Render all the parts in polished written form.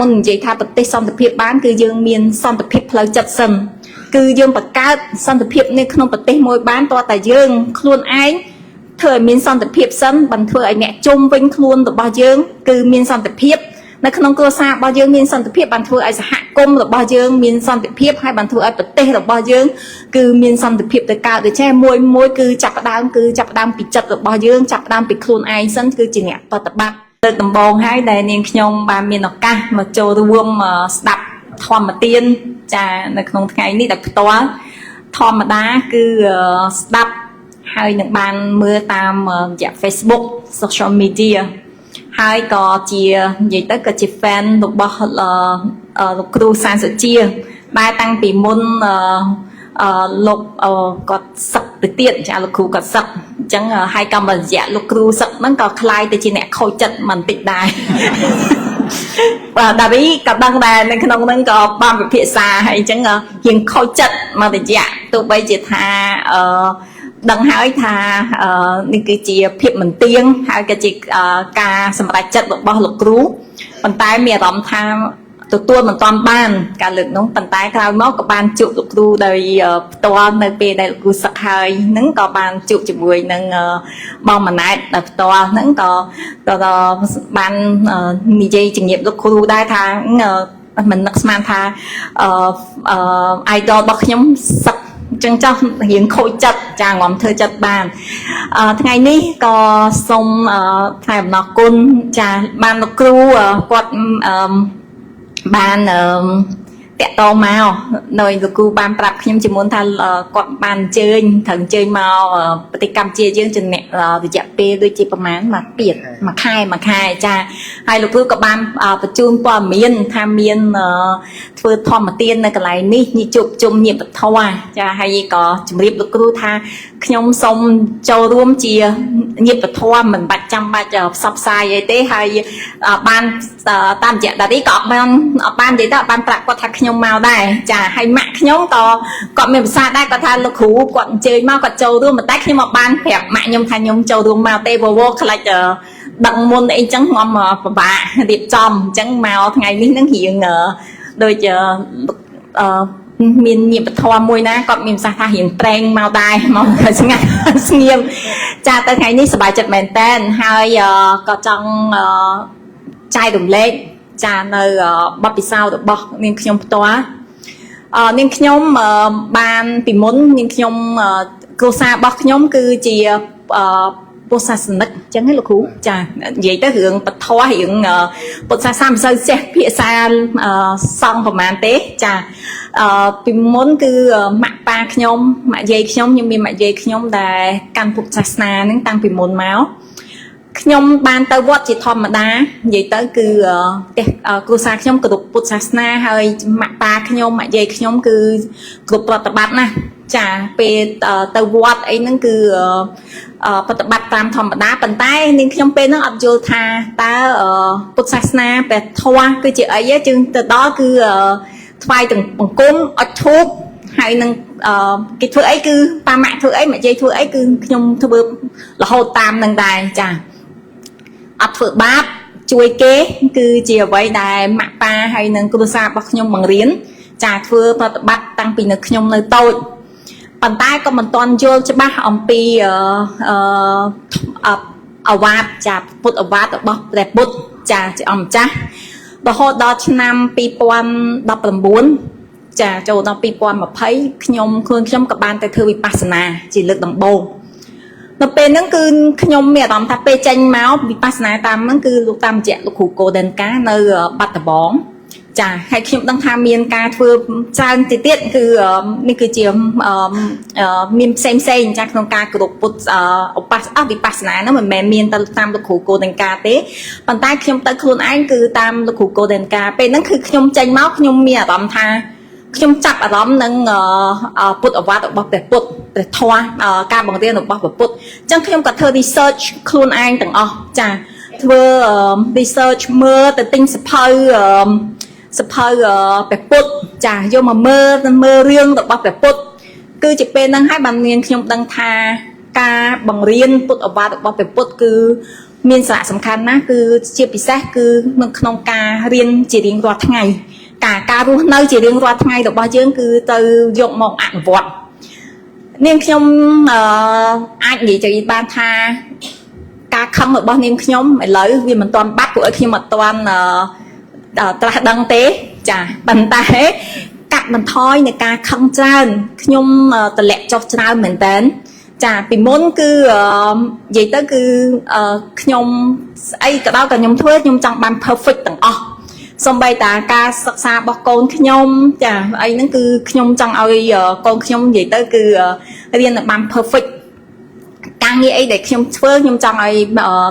មុននិយាយថាប្រទេសសន្តិភាពបានគឺយើងមានសន្តិភាពផ្លូវចិត្តសិនគឺយើងបង្កើតសន្តិភាពនៅក្នុងប្រទេសមួយបានតើតែយើងខ្លួនឯងធ្វើឲ្យមានសន្តិភាពសិនបានធ្វើឲ្យអ្នកជុំវិញខ្លួនរបស់យើងគឺមានសន្តិភាពនៅក្នុងគ្រួសាររបស់យើងមានសន្តិភាពបានធ្វើឲ្យសហគមន៍របស់យើងមានសន្តិភាពហើយបានធ្វើឲ្យប្រទេសរបស់យើងគឺមានសន្តិភាពទៅកើតដូច្នេះមួយមួយគឺចាប់ផ្ដើមគឺចាប់ផ្ដើមពីចិត្តរបស់យើងចាប់ផ្ដើមពីខ្លួនឯងសិនគឺជាអ្នកប្រតិបត្តិលើកដំបូងហើយដែលនាងខ្ញុំបានមានឱកាសមកចូលរួមស្ដាប់ធម្មទានចានៅក្នុងថ្ងៃនេះដោយផ្ទាល់ធម្មតាគឺស្ដាប់ហើយនឹងបានមើលតាមរយៈ Facebook social media ហើយក៏ជានិយាយទៅក៏ជា fan របស់លោកគ្រូសានសុជាដែលតាំងពីមុនអឺលោកគាត់សឹកទៅទៀតចាលោកគ្រូគាត់សឹកអញ្ចឹងហើយកម្មរយៈលោកគ្រូសឹកហ្នឹងក៏ក្លាយទៅជាអ្នកខូចចិត្តបន្តិចដែរ បាទដាវីក៏ដឹងដែរនៅក្នុងហ្នឹងក៏បានពិភាក្សាហើយអញ្ចឹងរៀងខូចចិត្តមករយៈទោះបីជាថាអឺដឹងហើយថានេះគឺជាភាពមិនទៀងហើយក៏ជាការសម្រេចចិត្តរបស់លោកគ្រូប៉ុន្តែមានអារម្មណ៍ថាទទួលមិនតាន់បានការលើកនោះប៉ុន្តែក្រោយមកក៏បានជួបលោកគ្រូដោយផ្ទាល់នៅពេលដែលលោកគ្រូសឹកហើយហ្នឹងក៏បានជួបជាមួយនឹងបងម៉ាណែតដោយផ្ទាល់ហ្នឹងក៏ក៏បាននិយាយជំរាបលោកគ្រូដែរថាមិននឹកស្មានថាអឺអឺ idol របស់ខ្ញុំសឹកចឹងចោះរៀងខូចចិត្តចាងំធ្វើចិត្តបានអឺថ្ងៃនេះក៏សូមថ្លែងអំណរគុណចាបានលោកគ្រូគាត់អឺបានអឺតាក់តងមកដោយលោកគ្រូបានប្រាប់ខ្ញុំជាមុនថាគាត់បានអញ្ជើញត្រូវអញ្ជើញមកប្រទេសកម្ពុជាយើងជំនះរយៈពេលដូចជាប្រហែលមួយពីមួយខែមួយខែចាហើយលោកគ្រូក៏បានបញ្ជូនព័ត៌មានថាមានធ្វើធម្មទាននៅកន្លែងនេះញជួបជុំញាតិធម៌ចាហើយក៏ជម្រាបលោកគ្រូថាខ្ញុំសូមចូលរួមជាញាតិធម៌មិនបាច់ចាំបាច់ផ្សព្វផ្សាយអីទេហើយបានតាមរយៈដារីក៏អត់បានអត់បាននិយាយទៅអត់បានប្រាប់គាត់ថាខ្ញុំមកដែរចាហើយម៉ាក់ខ្ញុំក៏គាត់មានប្រសាសន៍ដែរគាត់ថាលោកគ្រូគាត់អញ្ជើញមកគាត់ចូលរួមប៉ុន្តែខ្ញុំអត់បានប្រាប់ម៉ាក់ខ្ញុំថាខ្ញុំចូលរួមមកទេវវខ្លាចដឹងមុនអីចឹងខ្ញុំពិបាករៀបចំអញ្ចឹងមកថ្ងៃនេះនឹងរៀងដូចអឺមានញាតិធម៌មួយណាគាត់មានប្រសាសន៍ថារៀងប្រេងមកដែរមកស្ងាត់ស្ងៀមចាទៅថ្ងៃនេះសប្បាយចិត្តមែនតើហើយក៏ចង់ចែករំលែកចានៅបទពិសោធន៍របស់នាងខ្ញុំផ្ទាល់អឺនាងខ្ញុំបានពីមុននាងខ្ញុំគ្រួសាររបស់ខ្ញុំគឺជាអឺពុទ្ធសាសនិកអញ្ចឹងហ៎លោកគ្រូចានិយាយទៅរឿងពធរឿងពុទ្ធសាសនាមិនសូវចេះភាសាសង្ឃប្រហែលទេចាអឺពីមុនគឺម៉ាក់ប៉ាខ្ញុំម៉ាក់យាយខ្ញុំខ្ញុំមានម៉ាក់យាយខ្ញុំដែលកាន់ពុទ្ធសាសនាហ្នឹងតាំងពីមុនមកខ្ញុំបានទៅវត្តជាធម្មតានិយាយទៅគឺផ្ទះគ្រួសារខ្ញុំគោរពពុទ្ធសាសនាហើយម៉ាក់ប៉ាខ្ញុំម៉ាក់យាយខ្ញុំគឺគោរពប្រតិបត្តិណាចាពេលទៅវត្តអីហ្នឹងគឺប្រតិបត្តិតាមធម្មតាប៉ុន្តែនាងខ្ញុំពេលហ្នឹងអត់យល់ថាតើពុទ្ធសាសនាព្រះធម៌គឺជាអីទេជាងទៅដល់គឺថ្វាយទាំងបង្គំអុជធូបហើយនឹងគេធ្វើអីគឺប៉ាម៉ាក់ធ្វើអីម៉ាក់យាយធ្វើអីគឺខ្ញុំធ្វើរហូតតាមនឹងដែរចាអត់ធ្វើបាបជួយគេគឺជាអ្វីដែលម៉ាក់ប៉ាហើយនឹងគ្រួសាររបស់ខ្ញុំបង្រៀនចាធ្វើប្រតិបត្តិតាំងពីនៅខ្ញុំនៅតូចប៉ុន្តែក៏មិនទាន់យល់ច្បាស់អំពីអឺអវាទចាពុទ្ធអវាទរបស់ព្រះពុទ្ធចាជាអម្ចាស់រហូតដល់ឆ្នាំ2019ចាចូលដល់2020ខ្ញុំខ្លួនខ្ញុំក៏បានទៅធ្វើវិបស្សនាជាលើកដំបូងនៅពេលហ្នឹងគឺខ្ញុំមានអារម្មណ៍ថាពេលចេញមកវិបស្សនាតាមហ្នឹងគឺលោកតាមរយៈលោកគ្រូកូដិនកានៅបាត់ដំបងចាហើយខ្ញុំដឹងថាមានការធ្វើច្រើនទៅទៀតគឺនេះគឺជាមានផ្សេងផ្សេងចាក្នុងការគោរពពុទ្ធឧបសវិបស្សនាហ្នឹងមិនមែនមានទៅតាមលោកគ្រូកូដិនកាទេប៉ុន្តែខ្ញុំទៅខ្លួនឯងគឺតាមលោកគ្រូកូដិនកាពេលហ្នឹងគឺខ្ញុំចេញមកខ្ញុំមានអារម្មណ៍ថាខ្ញុំចាប់អារម្មណ៍នឹងពុទ្ធអវាទរបស់ព្រះពុទ្ធព្រះធម៌ការបង្រៀនរបស់ព្រះពុទ្ធអញ្ចឹងខ្ញុំក៏ធ្វើ research ខ្លួនឯងទាំងអស់ចាធ្វើ research មើលទៅទិញសភៅសភៅព្រះពុទ្ធចាយកមកមើលមើលរឿងរបស់ព្រះពុទ្ធគឺជាពេលហ្នឹងហើយបានមានខ្ញុំដឹងថាការបង្រៀនពុទ្ធអវាទរបស់ព្រះពុទ្ធគឺ មានសារៈសំខាន់ណាស់គឺជាពិសេសគឺនៅក្នុងការរៀនជារៀងរាល់ថ្ងៃការរស់នៅជារៀងរាល់ថ្ងៃរបស់យើងគឺទៅយកមកអនុវត្តនាងខ្ញុំអឺអាចនិយាយបានថាការខឹងរបស់នាងខ្ញុំឥឡូវវាមិនទាន់បាត់ព្រោះឲ្យខ្ញុំអត់ទាន់អឺត្រាស់ដឹងទេចាប៉ុន្តែកាត់បន្ថយในការខឹងច្រើនខ្ញុំតម្លាក់ចុះច្រើនមែនតើចាពីមុនគឺនិយាយទៅគឺខ្ញុំស្អីក៏ដោយក៏ខ្ញុំធ្វើខ្ញុំចង់បាន perfect ទាំងអស់សំបីតាការសិក្សារបស់កូនខ្ញុំចាអីហ្នឹងគឺខ្ញុំចង់ឲ្យកូនខ្ញុំនិយាយទៅគឺរៀនឲ្យបាន perfect ការងារអីដែលខ្ញុំធ្វើខ្ញុំចង់ឲ្យ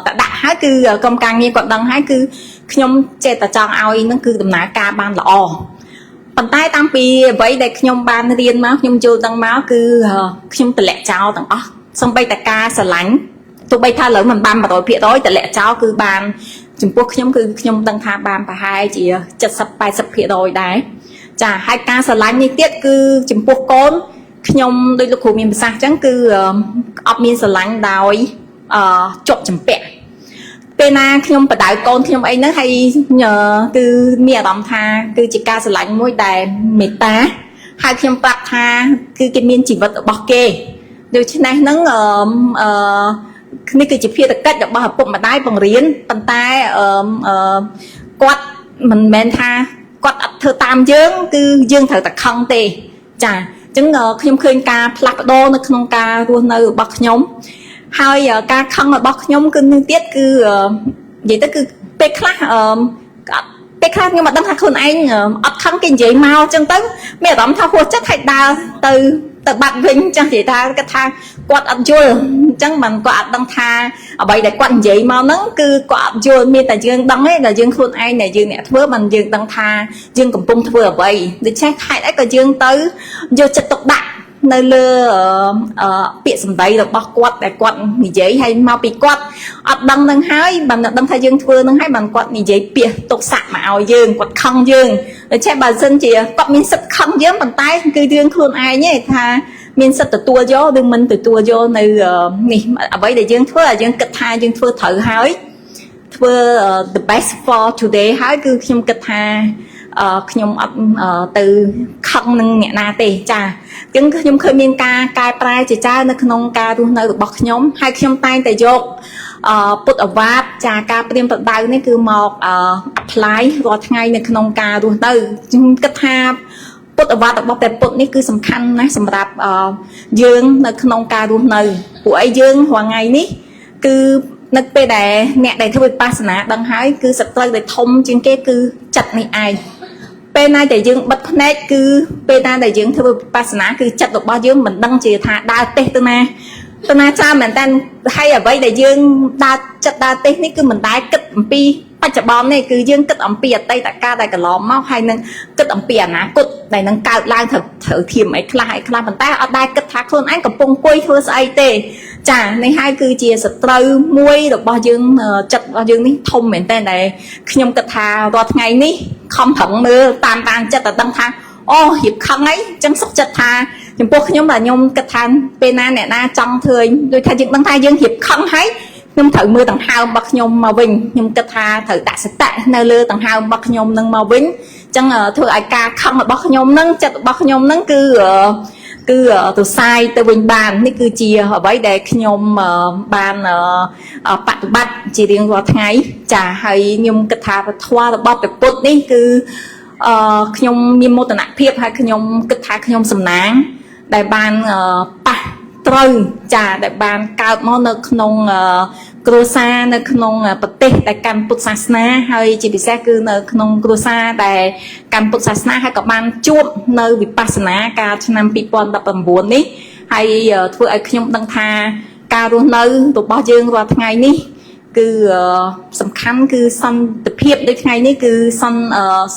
តដាក់ហើយគឺក្រុមការងារគាត់ដឹងហើយគឺខ្ញុំចេះតែចង់ឲ្យហ្នឹងគឺដំណើរការបានល្អប៉ុន្តែតាំងពីអ្វីដែលខ្ញុំបានរៀនមកខ្ញុំយល់ដឹងមកគឺខ្ញុំតម្លាក់ចោលទាំងអស់សំបីតការស្រឡាញ់ទោះបីថាឥឡូវមិនបាន100%តម្លាក់ចោលគឺបានចំពោះខ្ញុំគឺខ្ញុំដឹងថាបានប្រហែលជា70 80%ដែរចាហើយការស្រឡាញ់នេះទៀតគឺចំពោះកូនខ្ញុំដូចលោកគ្រូមានប្រសាសន៍អញ្ចឹងគឺអត់មានស្រឡាញ់ដោយអឺជាប់ចម្ពាក់ពេលណាខ្ញុំបដៅកូនខ្ញុំអីហ្នឹងហើយគឺមានអារម្មណ៍ថាគឺជាការស្រឡាញ់មួយដែលមេត្តាហើយខ្ញុំប្រាប់ថាគឺគេមានជីវិតរបស់គេដូច្នេះហ្នឹងអឺអឺនេះគឺជាភារកិច្ចរបស់ឪពុកម្ដាយបង្រៀនប៉ុន្តែអឺអឺគាត់មិនមែនថាគាត់អត់ធ្វើតាមយើងគឺយើងត្រូវតែខឹងទេចាអញ្ចឹងខ្ញុំឃើញការផ្លាស់ប្ដូរនៅក្នុងការរស់នៅរបស់ខ្ញុំហើយការខឹងរបស់ខ្ញុំគឺនឹងទៀតគឺនិយាយទៅគឺពេលខ្លះអឺពេលខ្លះខ្ញុំអត់ដឹងថាខ្លួនឯងអត់ខឹងគេនិយាយមកអញ្ចឹងទៅមានអារម្មណ៍ថាហួសចិត្តហើយដើរទៅទៅបាត់វិញចឹងនិយាយថាគាត់ថាគាត់អត់យល់អញ្ចឹងមិនគាត់អត់ដឹងថាអ្វីដែលគាត់និយាយមកហ្នឹងគឺគាត់អត់យល់មានតែយើងដឹងទេដែលយើងខ្លួនឯងដែលយើងអ្នកធ្វើមិនយើងដឹងថាយើងកំពុងធ្វើអ្វីដូច្នេះហេតុអីក៏យើងទៅយកចិត្តទុកដាក់នៅលើពាក្យសម្ដីរបស់គាត់ដែលគាត់និយាយហើយមកពីគាត់អត់ដឹងនឹងហើយបានដឹងថាយើងធ្វើនឹងហើយបានគាត់និយាយពាក្យទុកស័កមកឲ្យយើងគាត់ខឹងយើងដូច្នេះបើសិនជាគាត់មានសិទ្ធិខឹងយើងប៉ុន្តែគឺរឿងខ្លួនឯងទេថាមានសិទ្ធិទទួលយកឬមិនទទួលយកនៅនេះអ្វីដែលយើងធ្វើឲ្យយើងគិតថាយើងធ្វើត្រូវហើយធ្វើ the best for today ហើយគឺខ្ញុំគិតថាខ្ញុំអត់ទៅខឹងនឹងអ្នកណាទេចាអញ្ចឹងខ្ញុំឃើញមានការកែប្រែជាច្រើននៅក្នុងការរស់នៅរបស់ខ្ញុំហើយខ្ញុំតែងតែយកអឺពុទ្ធឱវាទចាការព្រាមប្រដៅនេះគឺមក apply រាល់ថ្ងៃនៅក្នុងការរស់នៅខ្ញុំគិតថាពុទ្ធឱវាទរបស់ព្រះពុទ្ធនេះគឺសំខាន់ណាស់សម្រាប់យើងនៅក្នុងការរស់នៅពួកអីយើងរាល់ថ្ងៃនេះគឺនៅពេលដែលអ្នកដែលធ្វើវិបស្សនាដឹងហើយគឺសត្រូវដែលធំជាងគេគឺចិត្តនេះឯងពេលណាដែលយើងបិទភ្នែកគឺពេលណាដែលយើងធ្វើវិបស្សនាគឺចិត្តរបស់យើងមិនដឹងជាថាដើរទេសទៅណាទៅណាច្រើនមែនតើហើយអ្វីដែលយើងដើរចិត្តដើរទេសនេះគឺមិនដែលគិតអំពីបច្ចុប្បន្ននេះគឺយើងគិតអំពីអតីតកាលដែលកន្លងមកហើយនឹងគិតអំពីអនាគតដែលនឹងកើតឡើងត្រូវត្រូវធៀមអីខ្លះអីខ្លះប៉ុន្តែអត់ដែលគិតថាខ្លួនឯងកំពុងអង្គុយធ្វើស្អីទេចានេះហើយគឺជាសត្រូវមួយរបស់យើងចិត្តរបស់យើងនេះធំមែនតើដែលខ្ញុំគិតថារាល់ថ្ងៃនេះខំប្រឹងមើលតាមតាមចិត្តតែដឹងថាអូរៀបខឹងអីអញ្ចឹងសុខចិត្តថាចំពោះខ្ញុំបាទខ្ញុំគិតថាពេលណាអ្នកណាចង់ធ្វើដូចថាយើងដឹងថាយើងរៀបខឹងហើយខ្ញុំត្រូវមើលដង្ហើមរបស់ខ្ញុំមកវិញខ្ញុំគិតថាត្រូវដាក់សតិនៅលើដង្ហើមរបស់ខ្ញុំនឹងមកវិញអញ្ចឹងធ្វើឲ្យការខឹងរបស់ខ្ញុំនឹងចិត្តរបស់ខ្ញុំនឹងគឺគឺទៅសាយទៅវិញបាននេះគឺជាអ្វីដែលខ្ញុំបានបប្រតិបត្តិជារៀងរាល់ថ្ងៃចាហើយខ្ញុំគិតថាធម៌របស់ព្រះពុទ្ធនេះគឺអឺខ្ញុំមានមោទនភាពហើយខ្ញុំគិតថាខ្ញុំសំណាងដែលបានប៉ះត្រូវចាដែលបានកើតមកនៅក្នុងគ្រួសារនៅក្នុងប្រទេសដែលកាន់ពុទ្ធសាសនាហើយជាពិសេសគឺនៅក្នុងគ្រួសារដែលកាន់ពុទ្ធសាសនាហើយក៏បានជួបនៅវិបស្សនាកាលឆ្នាំ2019នេះហើយធ្វើឲ្យខ្ញុំដឹងថាការរស់នៅរបស់យើងរាល់ថ្ងៃនេះគឺសំខាន់គឺសន្តិភាពដូចថ្ងៃនេះគឺ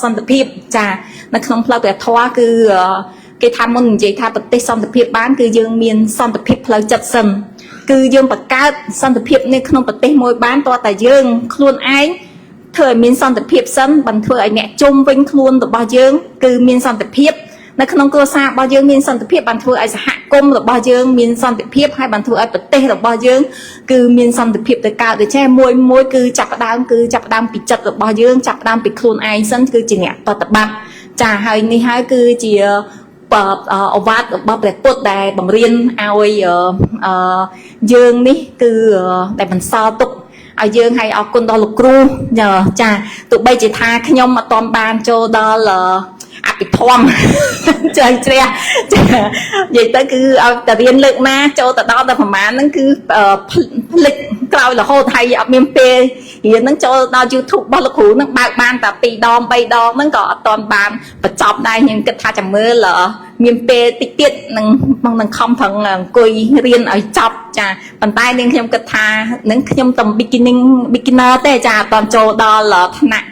សន្តិភាពចានៅក្នុងផ្លូវព្រះធម៌គឺគេថាមុននិយាយថាប្រទេសសន្តិភាពបានគឺយើងមានសន្តិភាពផ្លូវចិត្តសិនគឺយើងបង្កើតសន្តិភាពនៅក្នុងប្រទេសមួយបានតើតែយើងខ្លួនឯងធ្វើឲ្យមានសន្តិភាពសិនបានធ្វើឲ្យអ្នកជុំវិញខ្លួនរបស់យើងគឺមានសន្តិភាព នៅក្នុងគ្រួសាររបស់យើងមានសន្តិភាពបានធ្វើឲ្យសហគមន៍របស់យើងមានសន្តិភាពហើយបានធ្វើឲ្យប្រទេសរបស់យើងគឺមានសន្តិភាពទៅកើតដូច្នេះមួយមួយគឺចាប់ផ្ដើមគឺចាប់ផ្ដើមពីចិត្តរបស់យើងចាប់ផ្ដើមពីខ្លួនឯងសិនគឺជាអ្នកប្រតិបត្តិចាហើយនេះហើយគឺជាឱវាទរបស់ព្រះពុទ្ធដែលបង្រៀនឲ្យយើងនេះគឺដែលបន្សល់ទុកឲ្យយើងឲ្យអរគុណដល់លោកគ្រូចាទោះបីជាថាខ្ញុំអត់ទាន់បានចូលដល់អភិធម្មជ្រៅជ្រះចានិយាយទៅគឺឲ្យតែរៀនលើកណាចូលទៅដល់តែប្រហែលហ្នឹងគឺភ្លេចក្រោយរហូតហើយអត់មានពេលរៀនហ្នឹងចូលដល់ YouTube របស់លោកគ្រូហ្នឹងបើកបានតែ2ដង3ដងហ្នឹងក៏អត់ទាន់បានបញ្ចប់ដែរខ្ញុំគិតថាចាំមើលមានពេលតិចទៀតនឹងនឹងខំប្រឹងអង្គុយរៀនឲ្យចប់ចាប៉ុន្តែនាងខ្ញុំគិតថានឹងខ្ញុំតំ beginner ទេចាអត់ទាន់ចូលដល់ថ្នាក់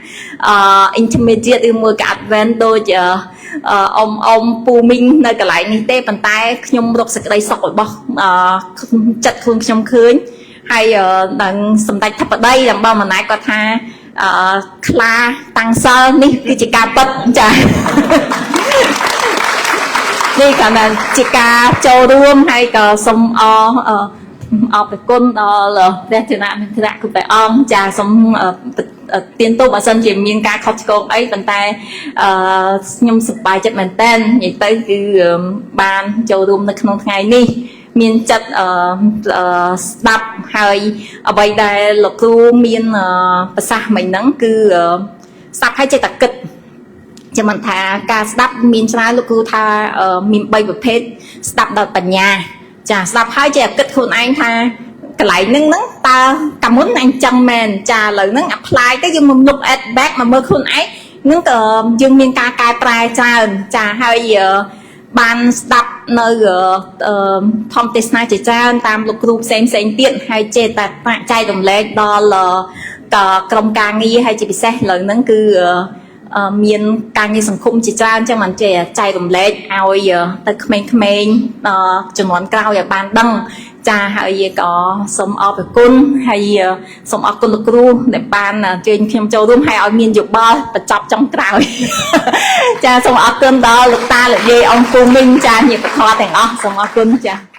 អឺ intermediate ឬមួយក៏ advanced ដូចអ៊ំអ៊ំពូមីងនៅកន្លែងនេះទេប៉ុន្តែខ្ញុំរកសេចក្តីសុខរបស់ចិត្តខ្លួនខ្ញុំឃើញហើយនឹងសម្ដេចធិបតីរបស់ម៉ណែគាត់ថាអឺខ្លាតាំងសិលនេះគឺជាការពិតចានេះក៏ជាការចូលរួមហើយក៏សូមអអរគុណដល់ព្រះធនមិត្តៈគ្រប់ព្រះអង្គចាសូមទៀនទោសបើសិនជាមានការខុសឆ្គងអីប៉ុន្តែអឺខ្ញុំសប្បាយចិត្តមែនតើនិយាយទៅគឺបានចូលរួមនៅក្នុងថ្ងៃនេះមានចិត្តអឺស្ដាប់ហើយអ្វីដែលលោកគ្រូមានប្រសាសន៍មិញហ្នឹងគឺស្ដាប់ហើយចេះតែគិតចាំមិនថាការស្ដាប់មានច្រើនលោកគ្រូថាមាន3ប្រភេទស្ដាប់ដល់បញ្ញាចាស្ដាប់ហើយចេះគិតខ្លួនឯងថាកន្លែងហ្នឹងហ្នឹងតើកាលមុនអញចឹងមែនចាឥឡូវហ្នឹង apply ទៅយើងមក look at back មកមើលខ្លួនឯងហ្នឹងក៏យើងមានការកែប្រែច្រើនចាហើយបានស្ដាប់នៅធម្មទេសនាជាច្រើនតាមលោកគ្រូផ្សេងផ្សេងទៀតហើយចេះតែចែករំលែកដល់ក្រុមការងារហើយជាពិសេសឥឡូវហ្នឹងគឺមានការងារសង្គមជាច្រើនចឹងបានចេះចែករំលែកឲ្យទៅក្មេងៗជំនាន់ក្រោយឲ្យបានដឹងចាហើយក៏សូមអរគុណហើយសូមអរគុណលោកគ្រូដែលបានអញ្ជើញខ្ញុំចូលរួមហើយឲ្យមានយោបល់បញ្ចប់ចុងក្រោយចាសូមអរគុណដល់លោកតាលោកយាយអង្គពូមីងចាញាតិធម៌ទាំងអស់សូមអរគុណចា។